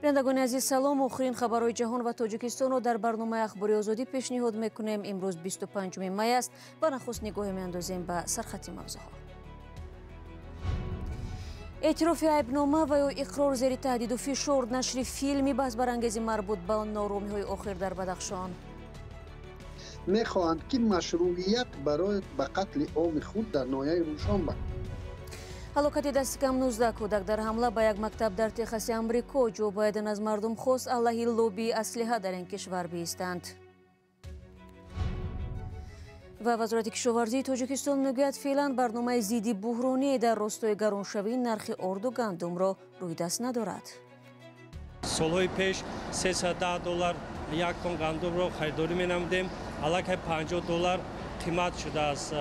Бинандагони азиз, салом. Охирин хабарҳои ҷаҳон ва Тоҷикистонро дар барномаи Ахбори Озодӣ пешниҳод мекунем. Имрӯз 25 май аст ва нахуст нигоҳе меандозем ба сархати мавзӯъҳо. Эътирофи айбнома ва ё иқрор зери таҳдиду фишор, нашри филми баҳсбарангези марбут ба нооромиҳои охир дар Бадахшон. Мехоҳанд, ки машрӯият барои ба қатли оми худ дар ноҳияи Рӯшон бахшанд. Ҳалокати дасти кам 19 кӯдак дар ҳамла ба як мактаб дар Техаси Амрико. Ҷо Байден аз мардум хост алайҳи лоббии аслиҳа дар ин кишвар биистанд. Ва Вазорати кишоварзии Тоҷикистон мегӯяд, феълан барномаи зидди буҳронӣ дар ростои гароншавии нархи орду гандумро рӯи даст надорад. Солҳои пеш $310 як тон гандумро харидорӣ менамудем, аллакай $50 қимат шудааст.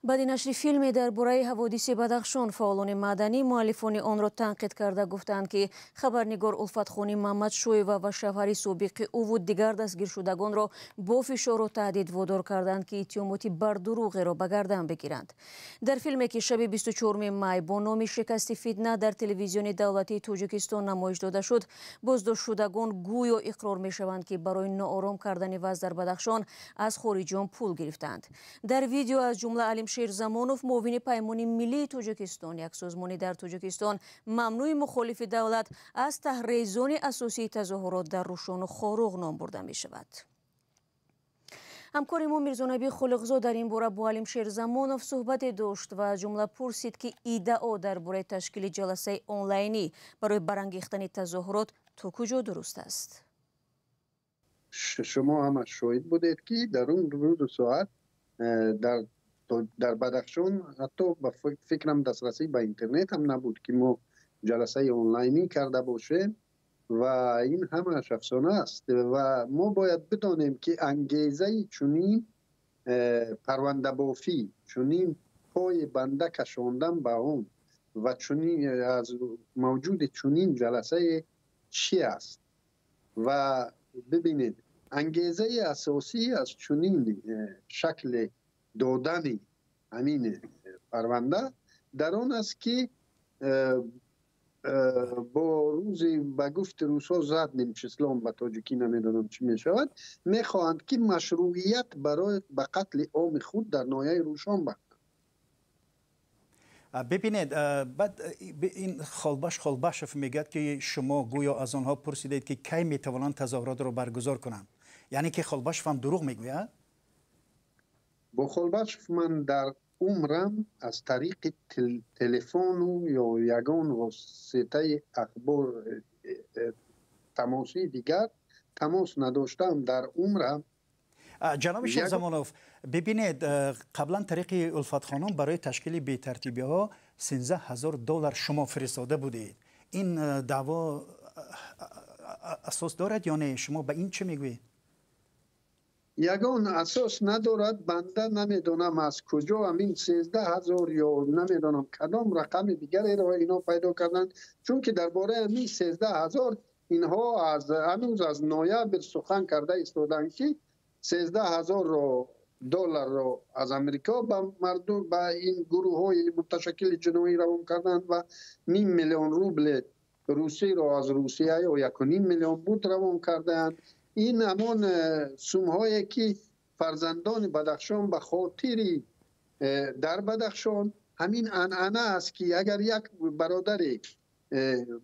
Баъди нашри филме дар бораи ҳаводиси Бадахшон, фаъолони маданӣ муаллифони онро танқид карда гуфтанд, ки хабарнигор Улфатхони Мамадшоева ва шавҳари собиқи ӯву дигар дастгиршудагонро бо фишору таҳдид водор карданд, ки иттиҳомоти бардурӯғеро ба гардан бигиранд. Дар филме, ки шаби 24 май бо номи «Шикасти фитна» дар телевизиони давлатии Тоҷикистон намоиш дода шуд, боздоштшудагон гӯё иқрор мешаванд, ки барои ноором кардани вазъ дар Бадахшон аз хориҷиён пул гирифтаанд. Дар видео аз ҷумла Алим Шерзамонов, муовини Паймони миллии Тоҷикистон, як созмони дар Тоҷикистон мамнӯи мухолифи давлат, аз таҳрезони асосии тазоҳурот дар Рӯшону Хоруғ ном бурда мешавад. Ҳамкори мо Мирзонаби Холиқзод дар ин бора бо Алим Шерзамонов суҳбате дошт ва аз ҷумла пурсид, ки иддао дар бораи ташкили ҷаласаи онлайнӣ барои барангехтани тазоҳурот то куҷо дуруст аст. Шумо ҳама шоҳид будед, ки дар он рӯзу соат дар Бадахшон ҳатто ба фикрам дастрасӣ ба интернет ҳам набуд, ки мо ҷаласаи онлайнӣ карда бошем, ва ин ҳамааш афсона аст. Ва мо бояд бидонем, ки ангезаи чунин парвандабофӣ, чунин пои банда кашондан ба он ва чунин аз мавҷуди чунин ҷаласае чӣ аст. Ва бибинед, ангезаи асосӣ аз чунин шакли додани ҳамин парванда дар он аст, ки бо рӯзи, ба гуфти русҳо, задним числом, ба тоҷикӣ намедонам чӣ мешавад, мехоҳанд, ки машрӯият барои ба қатли оми худ дар ноҳияи Рӯшон бахшанд. Бибинед, баъд ин Холбашов мегӯяд, ки шумо гӯё аз онҳо пурсидед, ки кай метавонанд тазоҳуротро баргузор кунанд. Яъне ки Холбашов ҳам дурӯғ мегӯяд? Бо Холбашов ман дар умрам аз тариқи телефону ё ягон воситаи ахбор тамосии дигар тамос надоштам дар умрам. Ҷаноби Шерзамонов, бибинед, қаблан тариқи Улфатхонум барои ташкили бетартибиҳо $13 000 шумо фиристода будед. Ин даъво асос дорад ё не? Шумо ба ин чӣ мегӯед? Ягон асос надорад. Банда намедонам, аз куҷо ҳамин 13 000 ё намедонам кадом рақами дигареро ино пайдо карданд, чунки дар бораи ҳамин 13 000 инҳо аз ҳанӯз аз ноябр сухан карда истоданд, ки 13 000-ро долларро аз Амрико ба мардум, ба ин гурӯҳҳои муташаккили ҷиноӣ равон карданд ва ним миллион рубли русиро аз Русия ё 1,5 миллион буд равон кардаанд. Ин ҳамон сумҳое, ки фарзандони Бадахшон ба хотири дар Бадахшон ҳамин анъана аст, ки агар як бародаре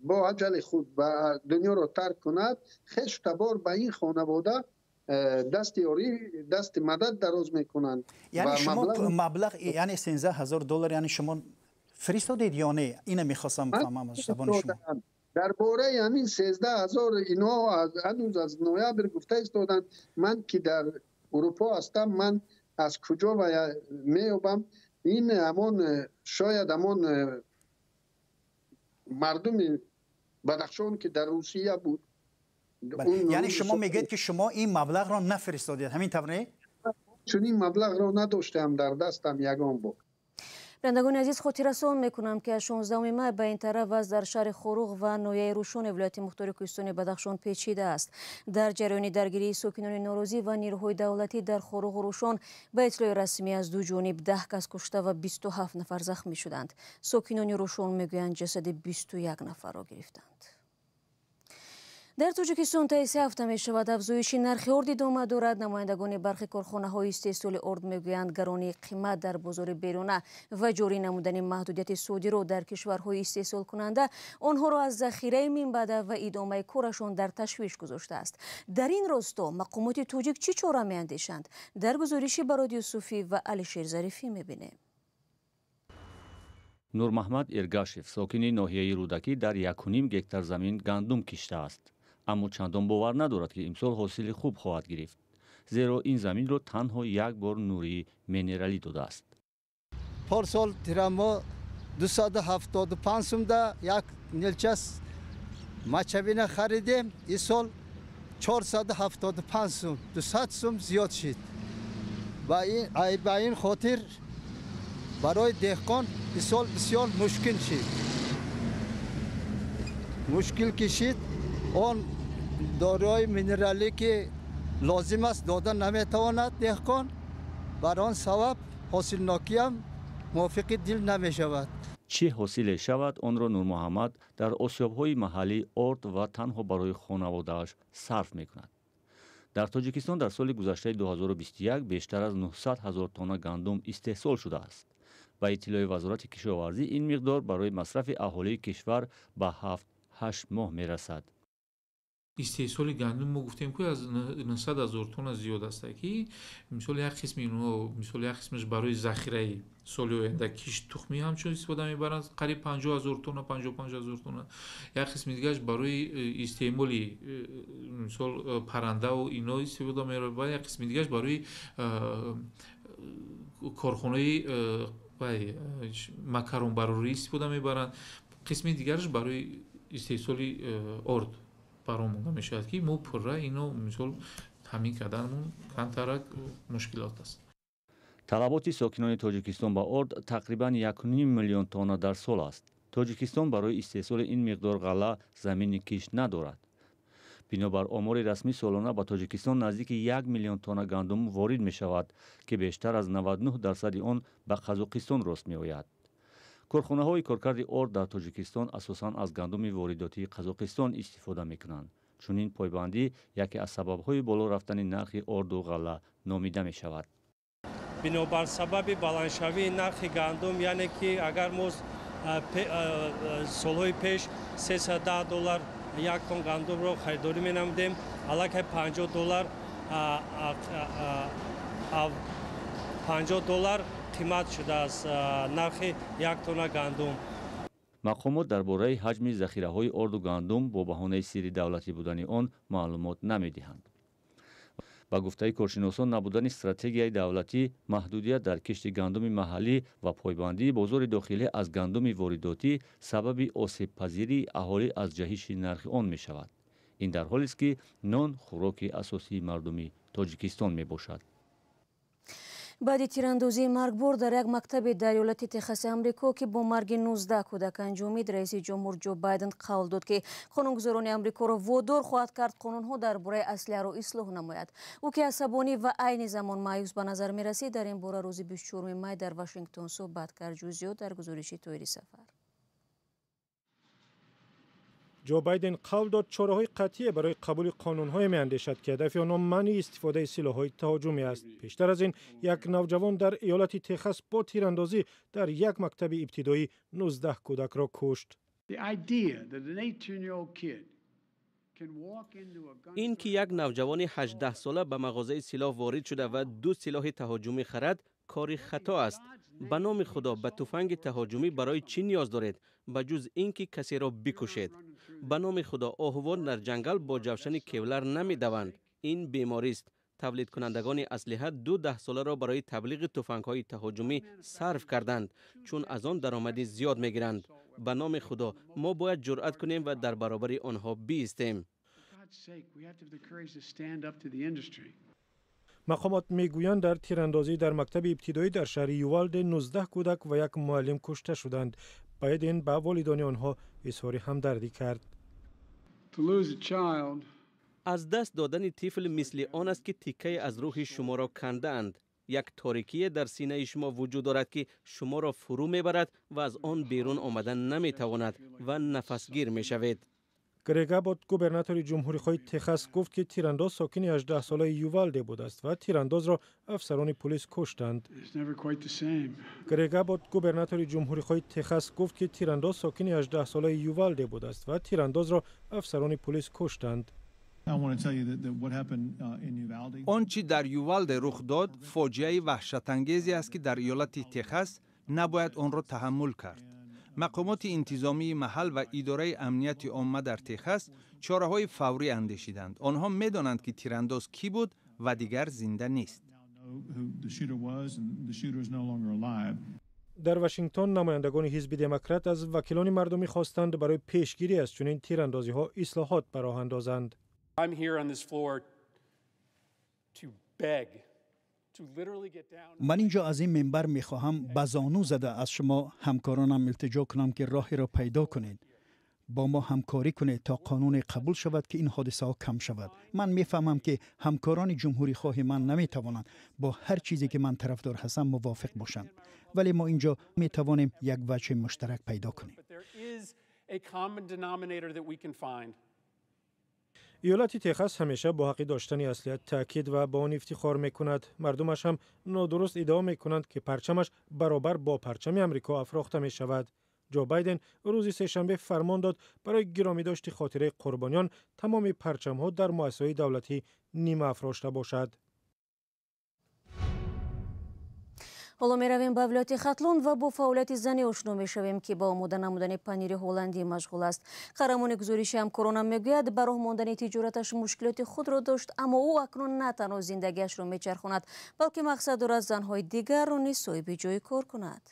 бо аҷали худ ба дунёро тарк кунад, хешу табор ба ин хонавода дасти ёрӣ, дасти мадад дароз мекунанд. Яъне шумо маблағ, яъне $13 000, яъне шумо фиристодед ё не? Ина мехостам фаҳмам аз забони шумо. Дар бораи ҳамин 13 000 инҳо ҳанӯз аз ноябр гуфта истоданд. Ман ки дар Урупо ҳастам, ман аз куҷо ва меёбам? Ин ҳамон шояд ҳамон мардуми Бадахшон, ки дар Русия буд. Яъне шумо мегӯед, ки шумо ин маблағро нафиристодед, ҳамин тавр, не? Чунин маблағро надоштам дар дастам ягон бор. Бинандагони азиз, хотиррасон мекунам, ки аз 16 май ба ин тараф вазъ дар шаҳри Хоруғ ва ноҳияи Рӯшони вилояти мухтори Кӯҳистони Бадахшон печида аст. Дар ҷараёни даргирии сокинони норозӣ ва нерӯҳои давлатӣ дар Хоруғу Рӯшон ба иттилои расмӣ аз ду ҷониб 10 кас кушта ва 27 нафар захмӣ шуданд. Сокинони Рӯшон мегӯянд, ҷасади 21 нафарро гирифтанд. Дар Тоҷикистон таи 3 ҳафта мешавад, афзоиши нархи орд идома дорад. Намояндагони бархи корхонаҳои истеҳсоли орд мегӯянд, гаронии қимат дар бозори беруна ва ҷорӣ намудани маҳдудияти содирот дар кишварҳои истеҳсолкунанда онҳоро аз захираи минбаъда ва идомаи корашон дар ташвиш гузоштааст. Дар ин росто мақомоти тоҷик чӣ чора меандешанд? Дар гузориши Барод Юсуфӣ ва Алишер Зарифӣ мебинем. Нурмаҳмад Эргашев, сокини ноҳияи Рӯдакӣ, дар 1,5 гектар замин гандум киштааст, аммо чандон бовар надорад, ки имсол ҳосили хуб хоҳад гирифт, зеро ин заминро танҳо як бор нурии минералӣ додааст. Порсол тирамо 275 сумда як нилча мочевина харидем, ин 475 сум, 200 сум зиёд шид. Ба ин хотир барои деҳқон ин бисёр мушкил шид. Мушкил ки шид, он доруҳои минералӣ ки лозим аст, дода наметавонад деҳқон. Бар он сабаб ҳосилнокиам мувофиқи дил намешавад. Чӣ ҳосиле шавад, онро Нурмуҳаммад дар осиёбҳои маҳаллӣ орд ва танҳо барои хонаводааш сарф мекунад. Дар Тоҷикистон дар соли гузаштаи 2021 бештар аз 900 ҳазор тонна гандум истеҳсол шудааст. Ба иттилои Вазорати кишоварзӣ, ин миқдор барои масрафи аҳолии кишвар ба 7-8 моҳ мерасад. Истеҳсоли гандум мо гуфтем, ки аз 900 ҳазор тонна зиёд аст, ки мисол як қисми инҳо, мисол як қисмаш барои захираи соли оянда кишт тухмӣ ҳамчун истифода мебаранд, қариб 50 ҳазор тонна, 55 ҳазор тонна. Як қисми дигараш барои истеъмоли мисол паррандаву ино истифода мебаранд, як қисми дигараш барои корхонаи макаронбарорӣ истифода мебаранд, қисми дигараш барои истеҳсоли орд баромонда мешавад, ки мо пурра ино мисол таъмин карданамон камтарак мушкилот аст. Талаботи сокинони Тоҷикистон ба орд тақрибан 1,5 миллион тонна дар сол аст. Тоҷикистон барои истеҳсоли ин миқдор ғалла замини кишт надорад. Бинобар омори расмӣ, солона ба Тоҷикистон наздики 1 миллион тонна гандум ворид мешавад, ки бештар аз 99 дарсади он ба Қазоқистон рост меояд. Корхонаҳои коркарди орд дар Тоҷикистон асосан аз гандуми воридотии Қазоқистон истифода мекунанд. Чунин пойбандӣ яке аз сабабҳои боло рафтани нархи орду ғалла номида мешавад. Бинобар сабаби баландшавии нархи гандум, яъне ки агар мо солҳои пеш 310 доллар як тон гандумро харидорӣ менамудем, аллакай 50 доллар қимат шудааст нархи як тонна гандум. Мақомот дар бораи ҳаҷми захираҳои орду гандум бо баҳонаи сирри давлатӣ будани он маълумот намедиҳанд. Ба гуфтаи коршиносон, набудани стратегияи давлатӣ, маҳдудият дар кишти гандуми маҳаллӣ ва пойбандии бозори дохилӣ аз гандуми воридотӣ сабаби осебпазирии аҳолӣ аз ҷаҳиши нархи он мешавад. Ин дар ҳолест, ки нон хӯроки асосии мардуми Тоҷикистон мебошад. Баъди тирандозии маргбор дар як мактаби дар иёлати Техаси Амрико, ки бо марги 19 кӯдак анҷомид, раиси ҷумҳур Ҷо Байден қавл дод, ки қонунгузорони Амрикоро водор хоҳад кард қонунҳо дар бораи аслиҳаро ислоҳ намояд. Ӯ, ки асабонӣ ва айни замон маъюс ба назар мерасид, дар ин бора рӯзи 24 май дар Вашингтон суҳбат кард. Ҷузъиёт дар гузориши Тоҳири Сафар. Ҷо Байден қавл дод, чораҳои қатъие барои қабули қонунҳое меандешад, ки ҳадафи онҳо манъи истифодаи силоҳҳои таҳоҷумӣ аст. Пештар аз ин як навҷавон дар иёлати Техас бо тирандозӣ дар як мактаби ибтидоӣ 19 кӯдакро кушт. Ин ки як навҷавони 18-сола ба мағозаи силоҳ ворид шуда ва ду силоҳи таҳоҷумӣ харад, кори хато аст. Ба номи Худо, ба туфанги таҳоҷумӣ барои чӣ ниёз доред, ба ҷуз ин ки касеро бикушед? Ба номи Худо, оҳувон дар ҷангал бо ҷавшани кевлар намедаванд. Ин беморист. Тавлидкунандагони аслиҳа ду даҳсоларо барои таблиғи туфангҳои таҳоҷумӣ сарф карданд, чун аз он даромади зиёд мегиранд. Ба номи Худо, мо бояд ҷуръат кунем ва дар баробари онҳо биистем. Мақомот мегӯянд, дар тирандозӣ дар мактаби ибтидоӣ дар шаҳри Ювалде 19 кӯдак ва як муаллим кушта шуданд. Байден ба волидони онҳо изҳори ҳамдардӣ кард. Аз даст додани тифл мисли он аст, ки тиккае аз рӯҳи шуморо кандаанд. Як торикие дар синаи шумо вуҷуд дорад, ки шуморо фурӯ мебарад ва аз он берун омадан наметавонад ва нафасгир мешавед. Грег Аббот, губернатори ҷумҳурихоҳи Техас, гуфт, ки тирандоз сокини 18-солаи Ювалде будааст ва тирандозро афсарони пулис куштанд. Грег Аббот, губернатори ҷумҳурихоҳи Техас, гуфт, ки тирандоз сокини 18-солаи Ювалде будааст ва тирандозро афсарони пулис куштанд. Он чӣ дар Ювалде рух дод, фоҷиаи ваҳшатангезе аст, ки дар иёлати Техас набояд онро таҳаммул кард. Мақомоти интизомии маҳал ва идораи амнияти омма дар Техас чораҳои фаврӣ андешиданд. Онҳо медонанд, ки тирандоз кӣ буд ва дигар зинда нест. Дар Вашингтон намояндагони ҳизби Демократ аз вакилони мардумӣ хостанд, барои пешгирӣ аз чунин тирандозиҳо ислоҳот ба роҳ андозанд. Ман инҷо аз ин минбар мехоҳам ба зону зада аз шумо ҳамкоронам илтиҷо кунам, ки роҳеро пайдо кунед, бо мо ҳамкорӣ кунед, то қонуне қабул шавад, ки ин ҳодисаҳо кам шавад. Ман мефаҳмам, ки ҳамкорони ҷумҳурихоҳи ман наметавонанд бо ҳар чизе, ки ман тарафдор ҳастам, мувофиқ бошанд, вале мо инҷо метавонем як ваҷҳи муштарак пайдо кунем. Иёлати Техас ҳамеша бо ҳаққи доштани аслиҳа таъкид ва ба он ифтихор мекунад. Мардумаш ҳам нодуруст иддао мекунанд, ки парчамаш баробар бо парчами Амрико афрохта мешавад. Ҷо Байден рӯзи сешанбе фармон дод, барои гиромӣ дошти хотираи қурбониён тамоми парчамҳо дар муассисаҳои давлатӣ нима афрошта бошад. Ҳоло меравем ба вилояти Хатлон ва бо фаъолияти зане ошно мешавем, ки ба омода намудани панири ҳолландӣ машғул аст. Қаҳрамони гузориши ҳамкоронам мегӯяд, ба роҳ мондани тиҷораташ мушкилоти худро дошт, аммо ӯ акнун на танҳо зиндагиашро мечархонад, балки мақсад дорад занҳои дигарро низ соҳиби ҷои кор кунад.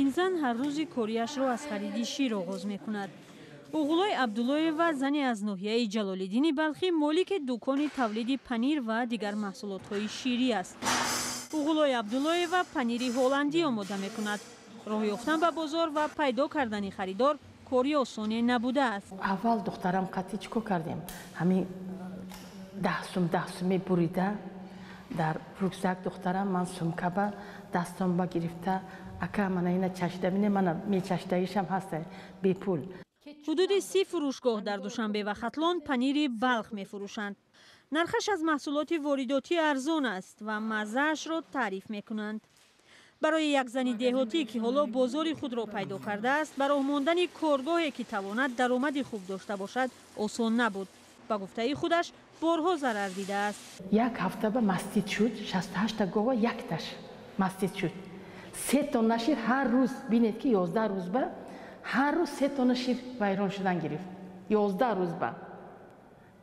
Ин зан ҳар рӯзи кориашро аз хариди шир оғоз мекунад. Уғулой Абдуллоева, зане аз ноҳияи Ҷалолиддини Балхӣ, молики дукони тавлиди панир ва дигар маҳсулотҳои ширӣ аст. Уғулой Абдуллоева панири ҳолландӣ омода мекунад. Роҳ ёфтан ба бозор ва пайдо кардани харидор кори осоне набудааст. Аввал духтарам қатъи чӣ кор кардем? Ҳамин 10 сум 10 сум мебурида дар рюкзак духтарам, ман сумкаба дастомба гирифта, ака, мана ина чашида бине, мана мечашидагишам ҳаста, бепул. Ҳудуди 30 фурӯшгоҳ дар Душанбе ва Хатлон панири Балх мефурӯшанд. Нархаш аз маҳсулоти воридотӣ арзон аст ва маззаашро таъриф мекунанд. Барои як зани деҳотӣ, ки ҳоло бозори худро пайдо кардааст, ба роҳ мондани коргоҳе, ки тавонад даромади хуб дошта бошад, осон набуд. Ба гуфтаи худаш, борҳо зарар дидааст. Як ҳафта ба мастит шуд, 68-та гова якташ мастит шуд. 3 тонна шир ҳар рӯз, бинед, ки 11 рӯз ба ҳар рӯз 3 тонна шир вайрон шудан гирифт. 11 рӯз ба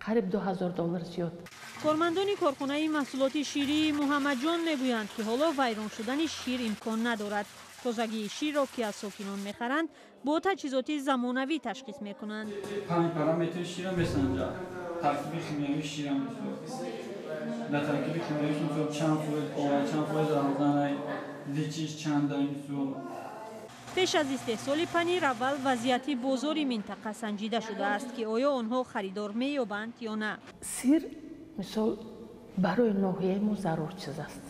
қариб 2000 доллар зиёд. Кормандони корхонаи маҳсулоти ширии Муҳаммадҷон мегӯянд, ки ҳоло вайрон шудани шир имкон надорад. Тозагии ширро, ки аз сокинон мехаранд, бо таҷҳизоти замонавӣ ташхис мекунанд. Панҷ параметри шира месанҷад: таркиби химиявии шира, дар таркиби химиявиш мисол чанд фоиз об, чанд фоиз равғана, зичиш чанда, мисол. Пеш аз истеҳсоли панир аввал вазъияти бозори минтақа санҷида шудааст, ки оё онҳо харидор меёбанд ё на. Сир, мисол, барои ноҳияи мо зарур чиз аст.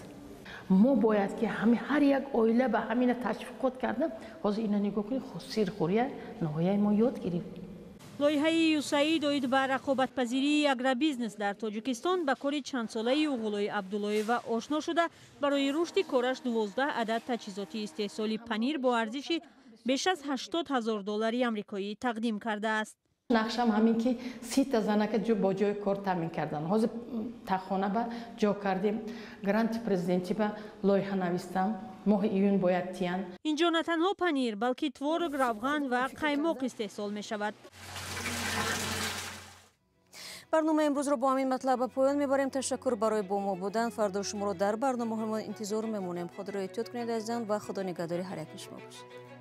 Мо бояд ки ҳар як оила ба ҳамина ташвиқот карда. Ҳозир ина нигоҳ кунед, сирхӯрия ноҳияи мо ёд гирифт. Лоиҳаи ЮСАИД оид ба рақобатпазирии агробизнес дар Тоҷикистон ба кори чандсолаи Уғулои Абдуллоева ошно шуда, барои рушди кораш 12 адад таҷҳизоти истеҳсоли панир бо арзиши беш аз 80 ҳазор доллари амрикоӣ тақдим кардааст. Нақшам ҳамин, ки 30-та занака бо ҷои кор таъмин кардан. Ҳозир тахона ба ҷо кардем, гранти президентӣ ба лоиҳа навистам, моҳи июн бояд тиян. Инҷо на танҳо панир, балки творог, равған ва қаймоқ истеҳсол мешавад. Барномаи имрӯзро бо ҳамин матлаб ба поён мебарем. Ташаккур барои бо мо будан. Фардо шуморо дар барномаҳои мо интизор мемонем. Худро эҳтиёт кунед, азизан, ва Худо нигаҳдори ҳар яки шумо бошад.